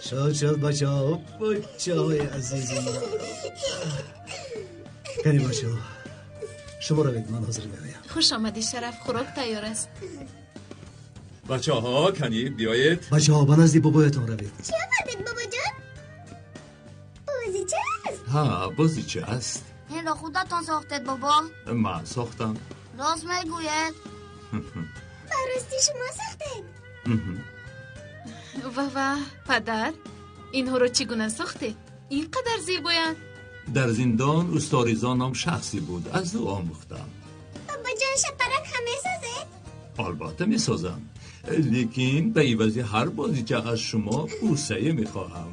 Шуд, шуд, бачаҳо, бачаҳои азизи ман. Кани, бачаҳо, шумо равед, ман ҳозир меоям. Хуш омадӣ, Шараф, хӯрок тайёр аст. Бачаҳо, кани биёед. Бачаҳо, ба назди бобоятон равед. Чӣ овардед, бобоҷон? Бозича аст? Ҳа, бозича аст. Инро худатон сохтед, бобо? Ман сохтам. Рост мегӯед? Ба ростӣ шумо сохтед? Ва ва, падар, инҳоро чӣ гуна сохтед? Ин қадар зебоянд. Дар зиндон усто Ризо ном шахсе буд, аз ӯ омӯхтам. Бобоҷон, шапарак ҳам месозед? Албатта месозам, лекин ба ивази ҳар бозича аз шумо бӯсае мехоҳам.